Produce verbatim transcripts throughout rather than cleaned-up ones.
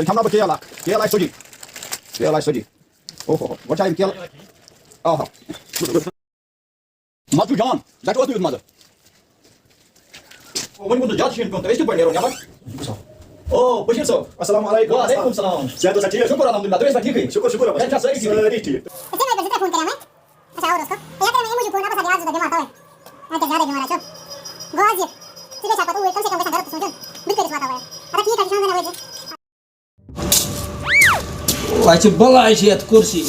تیٚلہِ کھٮ۪مہٕ نا بہٕ کیل اکھ۔ کیل آسہِ سۄجی۔ کیل آسہِ سۄجی۔ اوہ ہو ہو۔ گۄڈٕ چھا یِم کیل-، آہا۔ مَزٕ چھُ جان۔ گَرِ اوس نہٕ یُتھ مَزٕ۔ وۄنۍ گوٚو نہٕ زیادٕ شیٖن پیوٚن تہٕ أسۍ کِتھ پٲٹھۍ نیرو نٮ۪بر؟ او، بشیٖر صٲب۔ السلام علیکم۔ وعلیکم السلام۔ صحت اوسا ٹھیٖک؟ شُکُر الحمدللہ، تُہۍ ٲسوا ٹھیٖکھٕے؟ شُکُر، شُکُر رۄبَس۔ گَرِ چھا سٲری ٹھیٖک؟ سٲری ٹھیٖک۔ ژےٚ مےٚ زٕ ترٛےٚ فون کَرے وۄنۍ۔ اچھا، آوُر اوس تو۔ ہے، کَرے مےٚ اَمہِ موٗجوٗب فون، مےٚ باسان یہِ آز زیادٕ بٮ۪مار تَوَے۔ اَدٕ کیٛاہ زیادَے بٮ۪مار آسیو۔ گوٚو حظ یہِ۔ ژٕ بیٚیہِ چھَکھ پَتہٕ اوٗرۍ، کَم سے کَم گژھِ ہا گَرٕ تہِ سونٛچُن۔ بہٕ تہِ کَتہِ چھُس واتان اورٕ۔ اَدٕ ٹھیٖک حظ چھُ، شامَن وٲتۍ زِ۔ اَسہِ چھِ بَلاے چھِ یَتھ کُرسی۔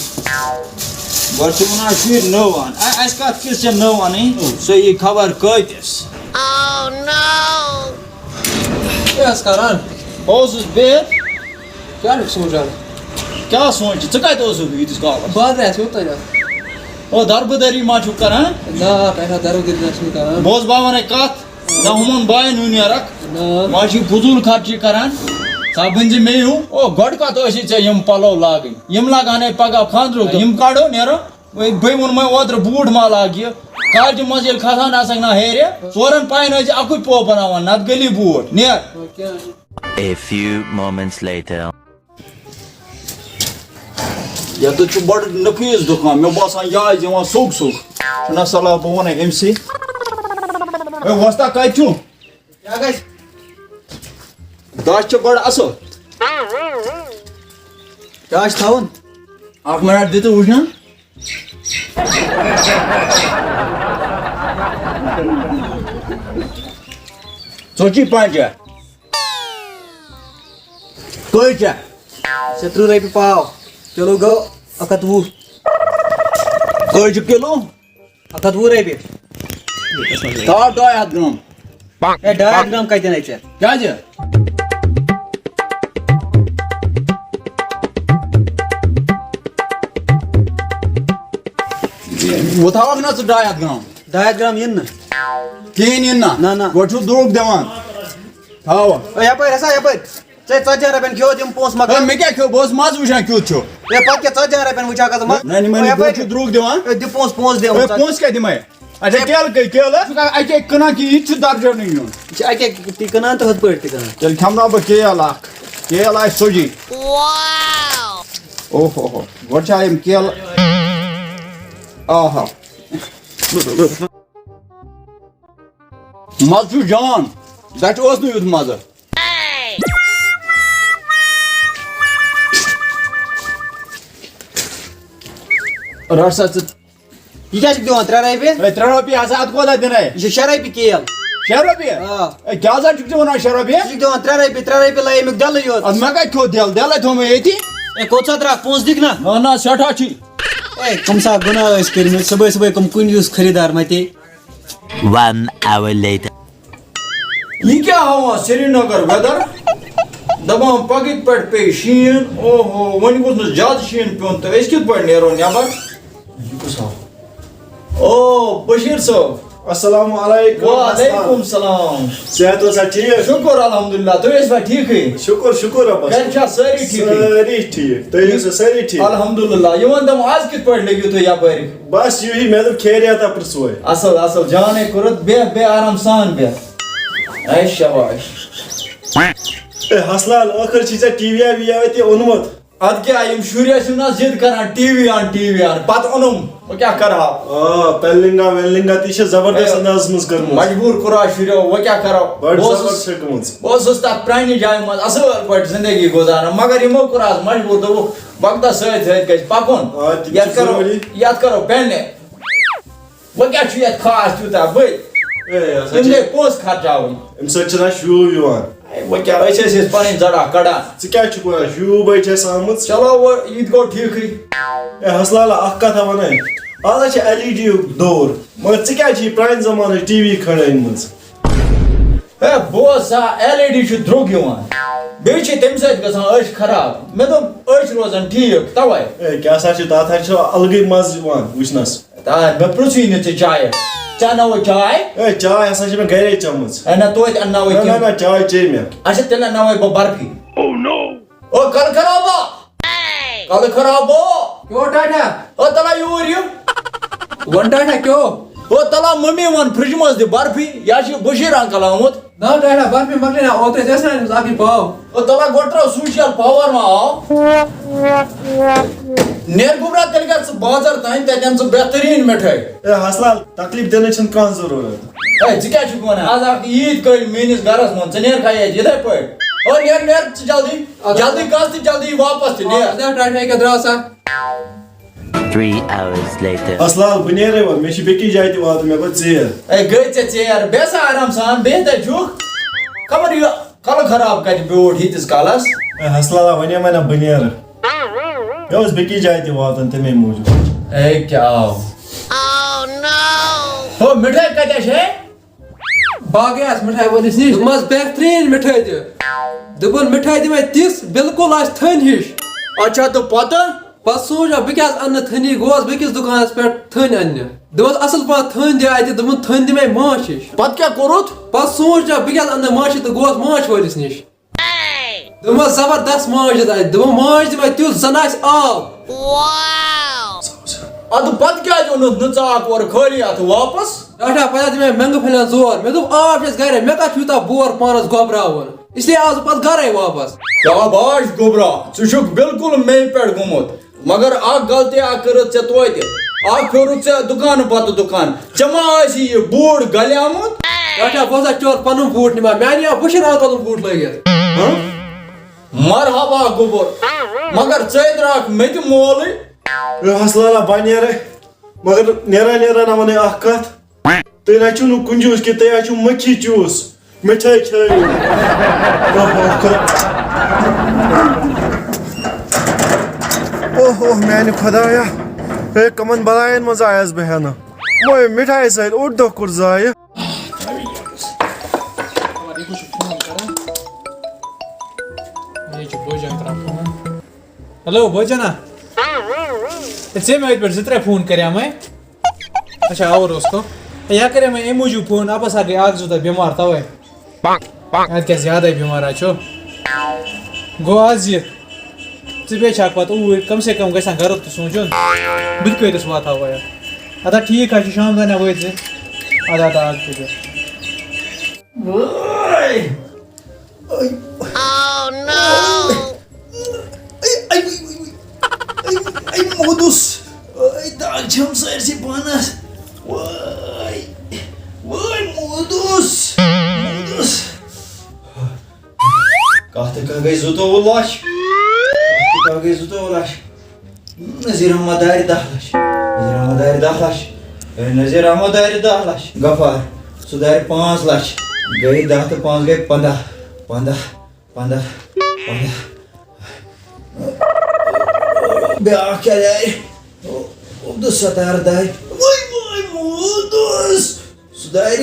گۄڈٕ چھِ وَنان شُرۍ نٔو اَن۔ اَ-، اَسہِ کَتھ کِژھ چھےٚ نٔو اَنٕنۍ؟ سۄ یی خبر کۭتِس۔ کیٛاہ حظ کَران؟ بہٕ اوسُس بِہِتھ۔ کیٛاہ چھُکھ سونٛچان؟ کیٛاہ سونٛچہِ؟ ژٕ کَتہِ اوسُکھ ییٖتِس کالَس؟ بہٕ حظ درٛایس یوٚتانۍ حظ۔ او، دربٕدٔری ما چھُکھ کَران؟ نہ، تۄہہِ چھا دربٕدٔری نہ چھُنہٕ کَران۔ بوز، بہٕ وَنَے کَتھ۔ نہ ہُمن باین ہُنٛد نیرکھ۔ نہ۔ وۄنۍ چھِ فضوٗل خرچی کران۔ سا بٔنۍ زِ مے ہیوٗ۔ او، گۄڈٕ کتھ ٲسی ژےٚ یِم پلو لاگٕنۍ؟ یِم لاگہٕ ہنے پگاہ خانٛدرُک دۄہ۔ یِم کڑو نیرو۔ وۄنۍ بٔے ووٚن مےٚ اوترٕ بوٗٹھ ما لاگہِ۔ کالچہِ منٛز ییٚلہِ کھسان آسکھ نا ہیرِ، ژورن پاین ٲسۍ اکُے پوو بناوان، نتہٕ گٔلی بوٗٹھ۔ نیر۔ A few moments later. یَتھ چھُ بَڑٕ نفیٖس دُکان، مےٚ باسان یہِ آسہِ دِوان سوٚگ سوٚگ۔ چھُنہ صلاح بہٕ وَنَے أمۍ سٕے۔ ہے وۄستا کَتہِ چھُ؟ کیٛاہ گژھِ؟ دَچھ چھِ بَڑٕ اَصٕل۔ کیٛاہ چھِ تھاوُن؟ اَکھ مِنٹ دِ تہٕ وٕچھنہٕ۔ ژۄچی پنٛجہ۔ کٔہۍ چھےٚ؟ شیٚترٕہ رۄپیہِ پاو۔ کِلوٗ گوٚو اَکھ ہَتھ وُہ۔ کٔہۍ چھُ کِلوٗ؟ اَکھ ہَتھ وُہ رۄپیہِ۔ تھاو ڈاے ہَتھ گرٛام۔ ہے، ڈاے ہَتھ گرٛام کَتہِ اَنے ژےٚ؟ کیٛازِ؟ وۄنۍ تھاوَکھ نہ ژٕ ڈاے ہَتھ گرٛام۔ ڈاے ہَتھ گرٛام یِن نہٕ۔ کِہیٖنۍ یِن نہ۔ نہ، نہ۔ گۄڈٕ چھُو درٛوگ دِوان۔ تھاو۔ ہے، یَپٲرۍ ہسا، یَپٲرۍ۔ ژےٚ ژَتجِہَن رۄپیَن کھیوٚوُتھ یِم پونٛسہٕ مگر۔ ہے، مےٚ کیٛاہ کھیوٚو؟ بہٕ اوسُس مَزٕ وٕچھان کیُتھ چھُ۔ ہے، پَتہٕ کیٛاہ ژَتجِہَن رۄپیَن وٕچھان کَتھ منٛز؟ نہ، نہ، ہے، یَپٲرۍ۔ بہٕ چھُس درٛوگ دِوان۔ ہے، دِ پونٛسہٕ، پونٛسہٕ دِ یِمَن۔ ہے، پونٛسہٕ کیٛاہ دِمَے؟ اچھا، ہے۔ کیلہٕ کٔہۍ؟ کیلہٕ؟ ژٕ کَر اَکے کٕنان کہِ یہِ تہِ چھُ درجَن نیُن؟ یہِ چھِ اَکے تہِ کٕنان تہٕ ہُتھ پٲٹھۍ تہِ کٕنان۔ تیٚلہِ کھٮ۪مہٕ نا بہٕ کیل اَکھ۔ کیل آسہِ سُجی۔ اوہ ہو ہو۔ گۄڈٕ چھا یِم کیلہٕ؟ آہا۔ مَزٕ چھُ جان۔ دَچھِ اوس نہٕ یُتھ مَزٕ۔ رَٹ سا ژٕ۔ یہِ کیٛاہ چھُکھ دِوان؟ ترٛےٚ رۄپیہِ؟ ہے، ترٛےٚ رۄپیہِ ہسا، اَتھ کوتاہ دِنَے؟ یہِ چھِ شےٚ رۄپیہِ کیل۔ شےٚ رۄپیہِ؟ آ۔ ہے، کیٛاہ سا چھُکھ دِوان آز شےٚ رۄپیہِ؟ یہِ چھُکھ دِوان ترٛےٚ رۄپیہِ، ترٛےٚ رۄپیہِ لایے اَمیُک ڈَلٕے یوت۔ اَدٕ مےٚ کَتہِ کھیوٚو ڈَل؟ ڈَلَے تھوٚو مےٚ ییٚتی۔ ہے، کوٚت سا درٛاکھ؟ پونٛسہٕ دِکھ نا؟ نہ، نہ، سٮ۪ٹھاہ چھی۔ ہے، کٕم سا گُناہ ٲسۍ کٔرمٕتۍ؟ صُبحٲے صُبحٲے کٕم کُنہِ یُس خریٖدار مَتے۔ One hour later. یہِ کیٛاہ ہاوان سرینگر weather؟ دَپان پَگہٕکۍ پٮ۪ٹھ پیٚیہِ شیٖن۔ اوہو، وۄنۍ گوٚژھ نہٕ زیادٕ شیٖن پیوٚن تہٕ أسۍ کِتھ پٲٹھۍ نیرو نٮ۪بر؟ یہِ کُس ہاو؟ او، بشیٖر صٲب۔ السلام علیکم۔ وعلیکم السلام۔ صحت اوسا ٹھیٖک؟ شُکُر الحمدللہ، تُہۍ ٲسوا ٹھیٖکھٕے؟ شُکُر، شُکُر رۄبَس۔ گَرِ چھا سٲری ٹھیٖکھٕے؟ سٲری ٹھیٖک۔ تُہۍ ٲسوا سٲری ٹھیٖک؟ الحمدللہ۔ یہِ وَن تہٕ وۄنۍ، آز کِتھ پٲٹھۍ لٔگِو تُہۍ یَپٲرۍ؟ بس یُہی، مےٚ دوٚپ خیریتا پرٛژھوے۔ اصل، اصل، جانے کوٚرُتھ، بیٚہہ، بیٚہہ آرام سان بیٚہہ۔ اے شاباش۔ اے حسنال، ٲخٕر چھُے ژےٚ ٹی وی یا وی یا تہِ اوٚنمُت؟ ادٕ کیٛاہ، یِم شُرۍ ٲسِم نا ضد کران، ٹی وی اَن، ٹی وی اَن، پتہٕ اوٚنُم، وۄنۍ کیٛاہ کرٕ ہا؟ آ، پیلنگا ویلنگا تہِ چھِ زبردست اے، اندازس منٛز کٔرمٕژ۔ مجبوٗر کوٚر ہا شُریو، وۄنۍ کیٛاہ کرو؟ بڑٕ بہٕ اوسُس، زبر چھٔکمٕژ۔ بہٕ اوسُس تتھ پرٛانہِ جایہِ منٛز اصٕل پٲٹھۍ زندگی گُزاران، مگر یِمو کوٚر آز مجبوٗر، دوٚپُکھ، وقتس سۭتۍ سۭتۍ گژھِ پکُن۔ آ، تہِ چھُ یتھ کرو، ضروٗری۔ یتھ کرو پینڈنگ۔ وۄنۍ کیٛاہ چھُ یتھ خاص تیوٗتاہ؟ بٔلۍ اے، ہسا تِم چھِ گٔے پونٛسہٕ خرچاوٕنۍ۔ امہِ سۭتۍ چھُنہ شوٗب یِوان؟ اے، وۄنۍ کیٛاہ، أسۍ ٲسۍ یِتھ پنٕنۍ زرا کڑان۔ ژٕ کیٛاہ چھُکھ ونان؟ شوٗب ہے چھِ اَسہِ آمٕژ۔ چلو، وۄنۍ یہِ تہِ گوٚو ٹھیٖکھٕے۔ اے، حسنہ، اکھ کتھا ونے، آز ہا چھِ ایل ای ڈی یُک دور، مگر ژٕ کیٛازِ چھِ یہِ پرانہِ زمانٕچ ٹی وی کھڑٲے مٕژ؟ ہے، بوز سا، ایل ای ڈی چھُ درٛوگ یِوان، بیٚیہِ چھِ تَمہِ سۭتۍ گژھان أچھ خراب۔ مےٚ دوٚپ، أچھ روزن ٹھیٖک، توے۔ اے، کیٛاہ سا چھُ، تَتھ ہا چھُ الگٕے مَزٕ یِوان وٕچھنَس۔ آ، مےٚ پرٛژھٕے نہٕ ژےٚ چایہِ۔ ژےٚ اَنناوَے چاے؟ اے، چاے ہسا چھِ مےٚ گرے چٔمٕژ۔ اے، نہ، توتہِ اَنناوَے نہ، نہ، کینٛہہ۔ نہ، چاے چے مےٚ۔ اچھا، تیٚلہِ اَنناوَے بہٕ برفی۔ او، کلہٕ خرابا؟ کلہٕ خرابا؟ کیٛو ٹاٹا؟ او، تَلہ یوٗرۍ یہِ۔ وَن ٹاٹا کیٛو؟ او، تَلہ مٔمی وَن فرٛجہِ منٛز دِ برفی، یا چھِ بشیٖر انکل آمُت۔ نا ٹاٹھا، برفی مۄکلے نا اوترے، ژےٚ ٲسۍ نا أنمٕژ اکٕے پاو۔ او تَلہ گۄڈٕ ترٛاو سوٗجۍ یَلہٕ پاور ما آو؟ نیر گوٚبرا، تیٚلہِ گژھ ژٕ بازر تام، تَتہِ اَن ژٕ بہتریٖن مِٹھٲے۔ اے حسلال، تکلیف دِنٕچ چھَنہٕ کانٛہہ ضروٗرت۔ اے، ژٕ کیٛاہ چھُکھ وَنان؟ آز اَکھ عیٖد کٔلۍ میٛٲنِس گَرَس منٛز، ژٕ نیر کھا ییٚتہِ یِتھَے پٲٹھۍ۔ او نیر، نیر ژٕ جلدی، اَدٕ جلدی گژھ تہٕ جلدی واپس تہِ نیر۔ اَدٕ ٹاٹھا، ییٚکیٛاہ درٛاو سا۔ Three hours later. حسلال، بہٕ نیرے وۄنۍ، مےٚ چھِ بیٚکِس جایہِ تہِ واتُن، مےٚ گوٚو ژیر۔ اے، گٔے ژےٚ ژیر، بیٚہہ سا آرام سان، بیٚہہ تَتہِ چھُکھ۔ خبر یہِ کَلہٕ خراب کَتہِ بیوٗٹھ ییٖتِس کالَس؟ اے، حسلالا، وَنے مےٚ نا بہٕ نیرٕ۔ مےٚ اوس بیٚکِس جایہِ تہِ واتُن تَمے موٗجوٗب۔ اے، کیٛاہ آو؟ ہو، مِٹھٲے کَتہِ چھے؟ باقٕے آسہٕ مِٹھایہِ وٲلِس نِش۔ دوٚپمَس، بہتریٖن مِٹھٲے دِ۔ دوٚپُن، مِٹھٲے دِ مےٚ تِژھ، بِلکُل آسہِ تھٔنۍ ہِش۔ اچھا، تہٕ پَتہٕ؟ پَتہٕ سوٗنٛچ مےٚ، بہٕ کیٛازِ اَنہٕ نہٕ تھٔنی؟ گوس بیٚکِس دُکانَس پٮ۪ٹھ تھٔنۍ اَننہِ۔ دوٚپمَس، اَصٕل پٲٹھۍ تھٔنۍ دِ اَتہِ۔ دوٚپُن، تھٔنۍ دِ مےٚ ماچھ ہِش۔ پَتہٕ کیٛاہ کوٚرُتھ؟ پَتہٕ سوٗنٛچ مےٚ، بہٕ کیٛازِ اَنہٕ نہٕ ماچھ ہِش تہٕ گوس ماچھ وٲلِس نِش۔ دوٚپمَس، زبردست ماچھ دیُت اَتہِ۔ دوٚپُن، ماچھ دِ مےٚ تیُتھ، زَن آسہِ آب۔ اَدٕ پَتہٕ کیٛازِ اوٚنُتھ نہٕ ژٕ اَکھ اورٕ خٲلی اَتھٕ واپس؟ ٹاٹھا، پَتہٕ دِ مےٚ مٮ۪نٛگہٕ پھٔلٮ۪ن زور۔ مےٚ دوٚپ، آب چھِ اَسہِ گَرے، مےٚ کَتھ چھُ یوٗتاہ بور پانَس گۄبراوُن؟ اس لیے آس بہٕ پَتہٕ گَرَے واپَس۔ شاباش گوٚبرا، ژٕ چھُکھ بِلکُل مے پٮ۪ٹھ گوٚمُت۔ مگر اَکھ غلطی اَکھ کٔرٕتھ ژےٚ توتہِ۔ اَکھ پھیوٚرُتھ ژےٚ دُکانہٕ پَتہٕ دُکان۔ ژےٚ ما آسی یہِ بوٗٹ گلیومُت؟ ٹاٹھا، بہٕ ہسا چور پَنُن بوٗٹ نِوان۔ مےٚ اَنیٛا وٕشِن اَنکَلُن بوٗٹ لٲگِتھ۔ ہہ؟ مرحبا گوٚبُر، مگر ژے درٛاکھ مےٚ تہِ مولٕے۔ ہے حسلالا، بہٕ نیرے، مگر نیران نیران وَنے اَکھ کَتھ۔ تُہۍ نہ چھِو نہٕ کُنجوٗس کینٛہہ، تُہۍ حظ چھِو مٔکھی چوٗس۔ مِٹھٲے کھیٚیِو۔ اوہ، اوہ، میانہِ خۄدایا۔ ہے، کَمَن بَلایَن منٛز آیَس بہٕ ہٮ۪نہٕ۔ یِمو مِٹھایہِ سۭتۍ اوٚڑ دۄہ کوٚر ضایع۔ یہِ چھُ بٲجان کران فون۔ ہیلو، بٲجانا۔ ہے، ژےٚ مےٚ أتھۍ پٮ۪ٹھ زٕ ترٛےٚ فون کریمَے۔ اچھا، آوُر اوس تو۔ ہے، یا کریمَے اَمہِ موٗجوٗب فون، اَپَز ہا گٔے اَکھ زٕ دۄہ بٮ۪مار، تَوَے۔ اَدٕ کیٛاہ زیادَے بٮ۪مار ہا چھُ۔ گوٚو آز یہِ۔ ژٕ بیٚیہِ چھَکھ پَتہٕ اوٗرۍ، کَم سے کَم گژھِ ہا گَرُک تہِ سونٛچُن۔ بہٕ تہِ کۭتِس واتہٕ ہا وۄنۍ؟ اَدٕ ٹھیٖک حظ چھُ، شام تام وٲتۍ زِ۔ اَدٕ، اَدٕ، اَدٕ کیٛاہ۔ وٲے۔ اے۔ Oh no! اے، اے، اے، اے، اے، اے، موٗدُس۔ اے، دگ چھَم سٲرسٕے پانَس۔ وٲے، وٲے، موٗدُس، موٗدُس۔ کَتھ تہٕ کَتھ گٔے زٕتووُہ لَچھ؟ کَتھ تہٕ کَتھ گٔے زٕتووُہ لَچھ؟ نذیر احمد دارِ دَہ لَچھ۔ نذیر احمد دارِ دَہ لَچھ۔ اے، نذیر احمد دارِ دَہ لَچھ۔ غفار، سُہ دارِ پانٛژھ لَچھ۔ گٔے دَہ تہٕ پانٛژھ گٔے پنٛداہ۔ پنٛداہ۔ پنٛداہ، پنٛداہ۔ بیٛاکھ کیٛاہ دارِ؟ عبدالستار دارِ۔ وٲے، وٲے، موٗدُس۔ سُہ دارِ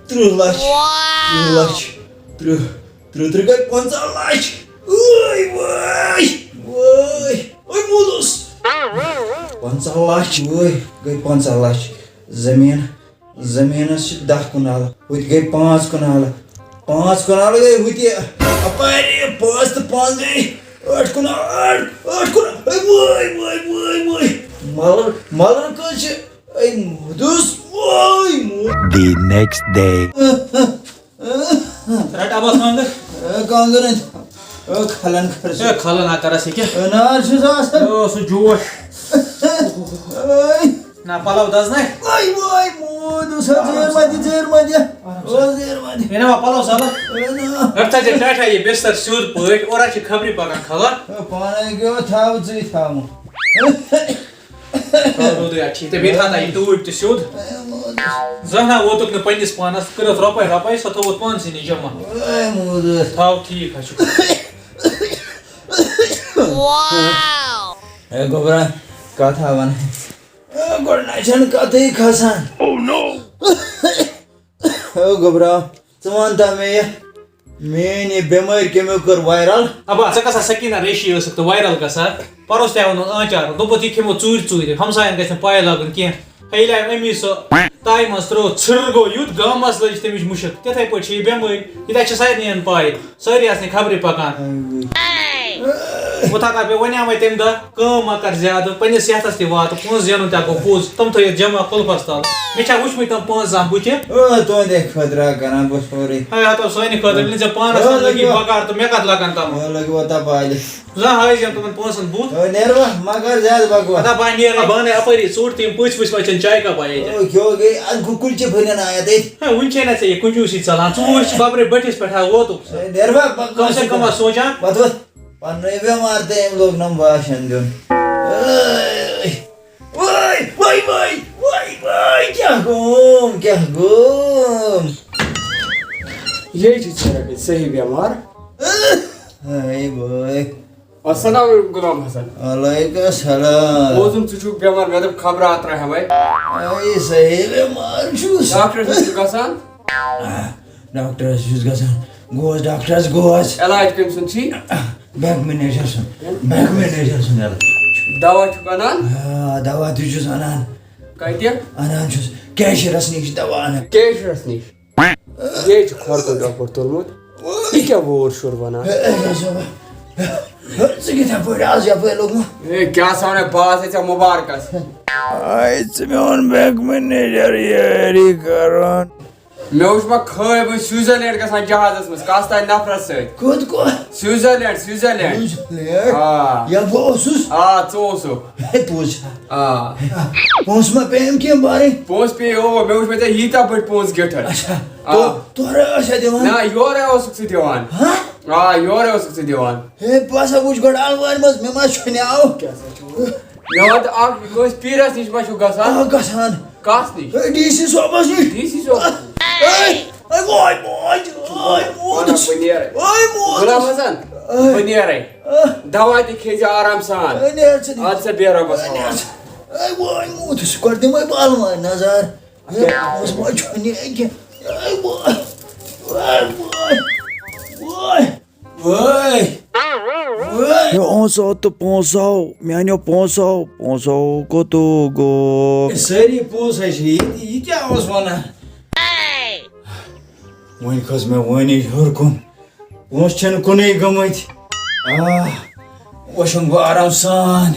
تٕرٛہ لَچھ۔ تٕرٛہ لَچھ۔ تٕرٛہ، تٕرٛہ، تٕرٛہ گٔے پنٛژاہ لَچھ۔ وٲے، وٲے، وٲے۔ وٲے، موٗدُس۔ پنٛژاہ لَچھ، وٲے، گٔے پنٛژاہ لَچھ۔ زٔمیٖن زٔمیٖنَس چھِ دَہ کنال، ہُتہِ گٔے پانٛژھ کنال، پانٛژھ کنال گٔے ہُتہِ، اَپارِ پانٛژھ تہٕ پانٛژھ گٔے ٲٹھ کنال، ٲٹھ، ٲٹھ کنال، ہے وٲے، وٲے، وٲے، وٲے۔ مَلُر، مَلُر کٔژ چھِ؟ ہے موٗدُس، وٲے موٗد۔ The next day. رَٹ اَبا کانٛگٕر۔ اے، کانٛگٕر أنۍ۔ اے، کھلَن خرچہٕ۔ اے، کھلَن ہا کَرَس یہِ کیٛاہ؟ اے، نار چھُس آسان۔ اے، سُہ جوش۔ اے۔ نہ، پَلو دَزنَے۔ وای، وای، موٗد، اوس حظ زیر مَتہِ، زیر مَتہِ۔ آرام سان۔ او، زیر مَتہِ۔ ہے، نہ، وۄنۍ پَلو زالَکھ۔ اے، نہ۔ رَٹ تھٲے زِ ٹاٹھا یہِ بِستَر سیوٚد پٲٹھۍ، اورٕ چھِ خبرِ پَکان خبر۔ اے، پانَے گٔیو، تھاو ژٕے تھاوُن۔ آ، روٗدُے اَتھ ٹھیٖک۔ تہٕ بیٚیہِ تھاو نہ یہِ ٹوٗپۍ تہِ سیوٚد۔ اے، موٗد۔ زانٛہہ نہ ووتُکھ نہٕ پنٛنِس پانَس، کٔرٕتھ رۄپَے رۄپَے، سۄ تھوٚوُتھ پانسٕے نِش جمع۔ اے، موٗد۔ تھاو ٹھیٖک حظ چھُ۔ Wow! اے گوٚبرا، کَتھ ہا وَنہٕ؟ اے، گۄڈٕ نہ چھَنہٕ کَتھٕے کھسان۔ Oh no! اے گوٚبرا، ژٕ وَن تہ مےٚ یہِ، میٛٲنۍ یہِ بٮ۪مٲرۍ کٔمۍ کٔر viral؟ اَبا، ژےٚ کَسا سکیٖنہ ریشی ٲسٕکھ تہٕ viral گژھان؟ پَرُس تہِ آو نہٕ آنچار، دوٚپُتھ، یہِ کھیٚمو ژوٗرِ ژوٗرِ، ہمسایَن گژھِ نہٕ پَے لَگُن کینٛہہ۔ ہے، ییٚلہِ آیہِ أمی سۄ تایہِ منٛز ترٛوو، ژھٕر گوٚو یُتھ، گامَس لٔج تَمِچ مُشک۔ تِتھَے پٲٹھۍ چھِ یہِ بٮ۪مٲرۍ، یہِ تہِ چھِ سارنٕے پَے، سٲری آسنٕے خبرِ پَکان۔ وۄنۍ تھاو تھاو، مےٚ وَنیٛاوَے تَمہِ دۄہ، کٲم مہ کَر زیادٕ، پنٛنِس صحتَس تہِ واتہٕ، پونٛسہٕ زینُن تہِ ہا گوٚو پوٚز، تِم تھٲیِتھ جمع کُلفَس تَل۔ مےٚ چھا وٕچھمٕتۍ تِم پونٛسہٕ زانٛہہ بٕتھِ؟ آ، تُہٕنٛدے خٲطرٕ ہا کَران بہٕ سورُے۔ ہے، ہَتو سٲنہِ خٲطرٕ، ییٚلہِ نہٕ ژےٚ پانَس آ، تَل لٔگی لٔگِو۔ بَکار تہٕ مےٚ کَتھ لَگَن تِمَن؟ آ، لٔگِو تَتھ پالہِ۔ زانٛہہ ہٲیزٮ۪م تِمَن پونٛسَن بُتھ۔ آ، نیروا، مہ کَر زیادٕ بکواس۔ ہتا بہٕ نیرٕ، بہٕ اَنَے اَپٲری ژوٚٹ، تِم پٔژھۍ ؤژھۍ وَچھَن چاے کَپا ییٚتہِ۔ او، کیوں گٔے؟ اَتھ گوٚو کُلچہِ بٔنِتھ آیَتھ أتھۍ۔ ہے، وٕنہِ چھے نہ ژےٚ یہِ کنجوٗسی ژَلان، ژٕ وٕچھ، بَبرِ بٔٹھِس پٮ۪ٹھ ہا ووتُکھ۔ ہے، نیروا، بکواس۔ کم سے کم ہا سونٛچان۔ پَتہٕ وۄتھ۔ پننُے بٮ۪مار تہٕ أمۍ لوگ نم باشن دیُن۔ ٲے، وٲے، وٲے، وٲے، وٲے، وٲے، کیٛاہ گوٚم، کیٛاہ گوٚم؟ یے چھِ ژےٚ رٔٹِتھ صحیح بٮ۪مار۔ ہاے بٲے۔ السلام علیکم غلام حسن۔ وعلیکم السلام۔ بوزُم ژٕ چھُکھ بٮ۪مار، مےٚ دوٚپ خبرا ترٛاوہے۔ اے صحیح بٮ۪مار چھُس۔ ڈاکٹرس نِش چھُکھ گژھان؟ ڈاکٹرس چھُس گژھان۔ گوس ڈاکٹرس گوس۔ علاج کٔمۍ سُنٛد چھی؟ بینک منیجر سُنٛد۔ بینک منیجر سُنٛد علاج۔ دوا چھُکھ اَنان؟ آ، دوا تہِ چھُس اَنان۔ کَتہِ؟ اَنان چھُس کیشرس نِش دوا اَنان۔ کیشرس نِش؟ یے چھُ کھۄر کوٚت اَپور تُلمُت۔ یہِ کیٛاہ وور شُر وَنان؟ ہے، ہے، ہے، ہے، ژٕ کِتھٕ پٲٹھۍ آز یَپٲرۍ لوٚگمُت؟ ہے، کیٛاہ سا وَنان، بہٕ آسے ژےٚ مُبارکَس۔ آے ژٕ میون بینک منیجر یٲری کرُن۔ مےٚ وُچھ ما خٲب أسۍ سوئٹزرلینڈ گژھان جہازس منٛز، کس تام نفرس سۭتۍ۔ کوٚت کوٚت؟ Switzerland, Switzerland. سوئٹزرلینڈ؟ آ۔ یا بہٕ اوسُس؟ آ، ژٕ اوسُکھ۔ ہے، پوٚز چھا؟ آ۔ پونٛسہٕ ما پیٚیَم کینٛہہ بارٕنۍ؟ پونٛسہٕ پیٚیہِ، او، مےٚ وُچھ مےٚ ژےٚ ییٖتیٛاہ بٔڑۍ پونٛسہٕ گِٹھر۔ اچھا، آ۔ تو-، تورٕ ٲسیا دِوان؟ نہ، یورے اوسُکھ ژٕ دِوان۔ ہا؟ آ، یورے اوسُکھ ژٕ دِوان۔ ہے، بہٕ ہسا وُچھ گۄڈٕ الوارِ منٛز، مےٚ ما چھُنیٛاو؟ کیٛاہ سا چھُ؟ مےٚ وَن تہٕ اکھ، کٲنٛسہِ پیٖرس نِش ما چھُکھ گژھان؟ آ، گژھان۔ کس نِش؟ ہے، ڈی سی صٲبس نِش۔ ڈی سی صٲبس نِش؟ ہے، ہے، وای، وای، وای، موت۔ وَنان بہٕ نیرے۔ وای، موت۔ غلام حسن، ہے۔ بہٕ نیرے۔ آ۔ دوا تہِ کھیٚیہِ زِ آرام سان۔ ہے، نیر ژٕ نیر۔ اَدٕ سا بیٚہہ رۄبَس ہے، نیر حوالہٕ۔ ژٕ۔ ہے، وای، موت، ژٕ گۄڈٕ دِمے بہٕ الوارِ نظر۔ ہے، اوس ما چھُنہِ أکہِ؟ ہے، وای، وای، وای، وای۔ وٲے۔ وٲے۔ ہے، اونسو تہٕ پونسو، میانیو پونسو، پونسو کوٚتو گوٚو؟ ہے، سٲری پونسہٕ ہے چھِ ییٚتی، یہِ کیٛاہ اوس وَنان؟ وۄنۍ کھٔژ مےٚ وٲنِج ہیوٚر کُن۔ پونسہٕ چھِنہٕ کُنُے گٔمٕتۍ۔ آہ، وۄنۍ چھُم بہٕ آرام سان۔